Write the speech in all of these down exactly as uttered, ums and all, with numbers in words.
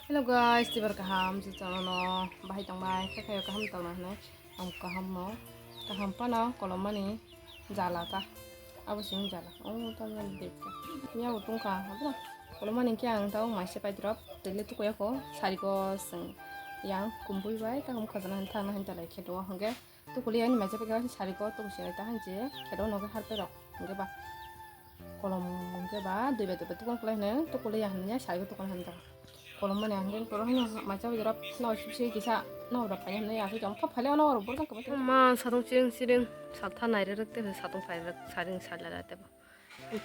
Hello guys, tibar kaham si channel no bahai tong bai, khe khe kaham tong na hwnwi ang kaham no, kaham pano kolom mani jala ta, abo sini jala, oh ta na dek ka, ya utung ka, abo kolom mani khe ang ta mai se pai drop, tele tu koya ko, sari ko seng yang kumpui bai, ta ham khajana han thang na han ta lai khe do hangge. Tukuli ani maisa pake sari ko tuku sinai ta hanse khedo nogo harpe rok hingke ba kolom hingke ba dui bai dui bai tukun kulai hwnwi tukuli ya hwnwi sari ko tukun hwnwi ta kolom mani hwnwi koro hwnwi maisa bai rok no sibisi kisa no rok phai hwnwi asai tong phap phai le ono rok borok kabo ma satung chiring chiring saltha nai rek te satung phai rek saring salai rek te bo.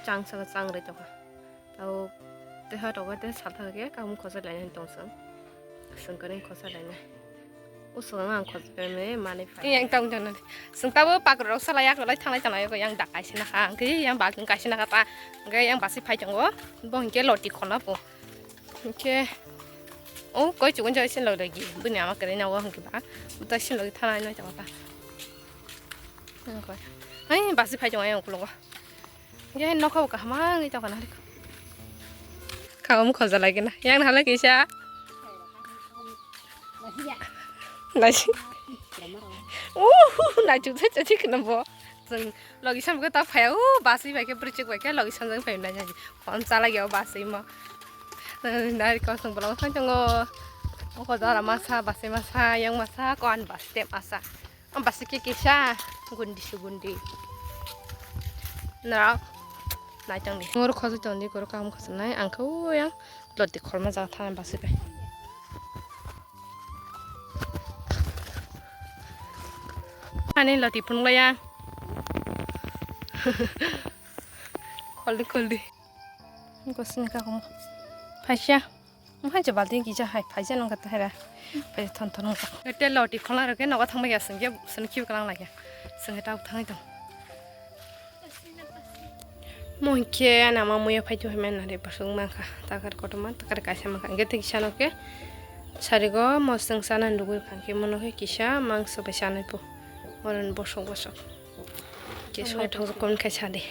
Chang saka chang rai tongkha. Tao teha rogo te saltha khe kamu khosa lainai tong song. Sengkani khosa lainai. O song ang khosa peme manai phai. Yang tong jana. Seng tabo pakro rok sala yak lai thanglai thanglai yang dak kaisina kha. Ang khe yang bak kaisina kha ta. Ang yang basi phai tongo. Bo hingke loti khona bo. Hingke o koi chukun jai sin loi lagi. Bini ama kere na o hingke ba. Buta sin loi thanglai nai tongkha. Ang koi. Hai basi phai tongo yang kulungo. Ge nokho kaham wngwi tongkha na. Kaham khoja lagi na. Yang na halai kisa. Nasi. Uh, na chu chu chu khna bo. Jeng logi sam ko ta phaya u basi bai ke brichik bai ke logi sam jeng phai na jaji. Kon chala ge basi mo. Nari ko sung bolong thang tongo. Ko jara masa basi masa yang masa ko an basi te masa. Ang basi ke kisa gundi su gundi. Nara nai tang di. Ngor khosi tong di koro kam khosi nai ang kho yang loti khorma ja thang basi pe. Ani loti phunglaya. Khol di khol di. Gosini kakumo. Phaisa. Mohai je balti kisa hai phaisa nang kata hai ra. Phaisa thon thon nang. Te loti khona rok ke nogo thang bai ya sengke seni khibi kalang lagi. Sengke tau thang tong. Mohai ke ana ma muya phai tu hai man re basung mangkha. Takar kotor ma takar kaisa mangkha. Ge te kisa no ke. Sari go mosong sana nugui khang ke mono ke kisa mangso bai sanai po. Moron bosok bosok. Ke song thang kon khai sade.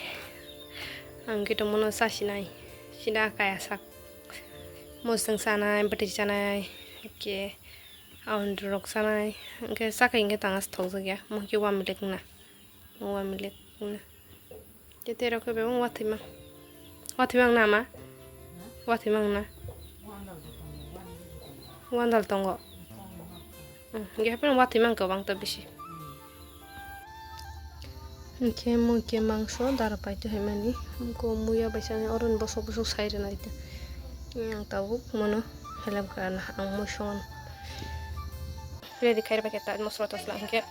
Ang ke to mono sa sinai. Sida kaya sak. Mosong sanai, bwtwi sanai, hwnkhe aundrok sanai, hwnkhe sakha hwnkhe tang aswk thokjak ya, omo khe wamilik wngna, wamilik wngna. Tei tei rok khe bebak wathwi mang, wathwi mang na ma? Wathwi mang na? Wandal tongo. Hwnkhe hapheno watwi mang kwbang ta bisi. Hwnkhe mui khe mangso dara paito hai mani. Muko muya bai sani oro ni bosok bosok sai rwnai ta. Yang tabuk mono helem kha na ang mui songo. Ready khai rwbai khe ta mosla tosla hwnkhe.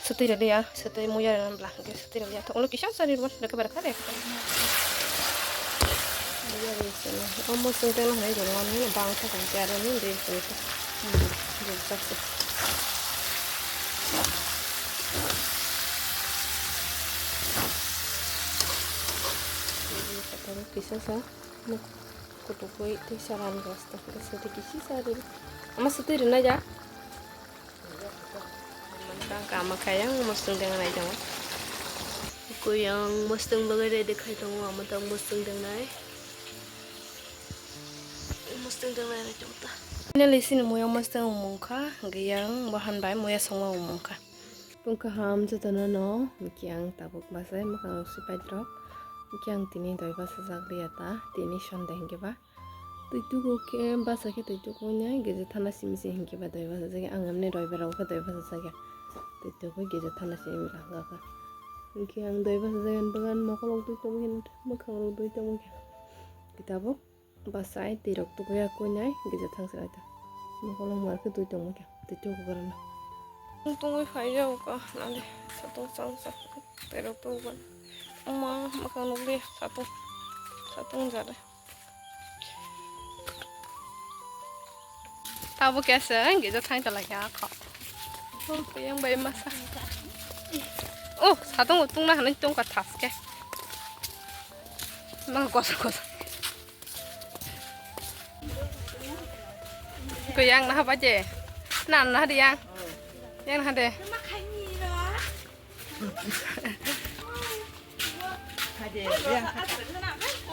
Sotwi rwliya, sotwi muya rwna bwla hwnkhe sotwi rwliya. Thok ulo kisa sari rwmani rwkhe barokha de. Muya rwsana. Omo sotwi tei no hwnwi rwmani bangkha tongkhe aro ni de sotwi. Hmm, rwjak se. Kisa sa nuk kutukwi tei salam rasta. Sotwi kisa sari. Omo sotwi rwnai ja. Kama kayang mostung dengan aja. Kuyang mostung bagai ready khai tongo, ama tang mostung dengan ai. Mostung dengan ai tongo ta. Finally sini muya mostung mungkha, giyang bahan bai muya songma mungkha. Pungkha ham jotono no, kiyang tabuk basai, makang rok sipai drop. Kiyang tini doi basa jak liya ta, tini Sunday hingke ba. Twi tugo khe basa khe twi tugo nai geje thana simi se hinkhe ba doi basa jagwi ang emne roi bera o khe doi basa jagwi twi tugo geje thana simi bwla hwnkha kha. Hinkhe ang doi basa jagwi bagan mokolok twi tongwi khe mwkhang rok twi tongwi khe kitabok basa ai twi rok tugo ya koi nai geje thang se ai ta mokolok mar khe twi tongwi khe twi tugo gorana. Tungwi phai jao ka nale satung chang chang twi rok tugo. Oma mwkhang nukli satung satung jale. Tabo kesa gija thang tala kya kho. Yang bai masa. Oh, satung tungna hanai tungka thaske. Mang kosa kosa. Ko yang na haba je. Na na de yang. Yang na de.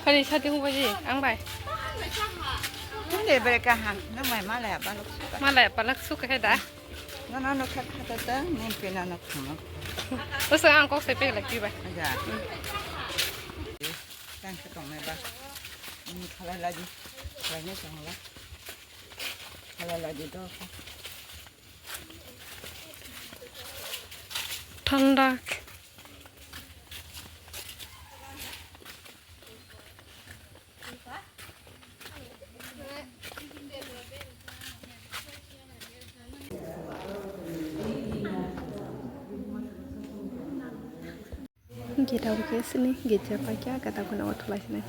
Hari sati hung baji ang bai. Te bere kaham, nang mai malaya balok suka. Malaya balok suka he da. Nana no khat khat ta, nang pe nana khama. Usa ang kok se pe lagi ba. Aja. Tang ke tong mai ba. Ini khala lagi. Khala ni tong la. Khala lagi do. Thanda. Gate abo khe sini gate ya paikha, kata khuna o thulai sinai.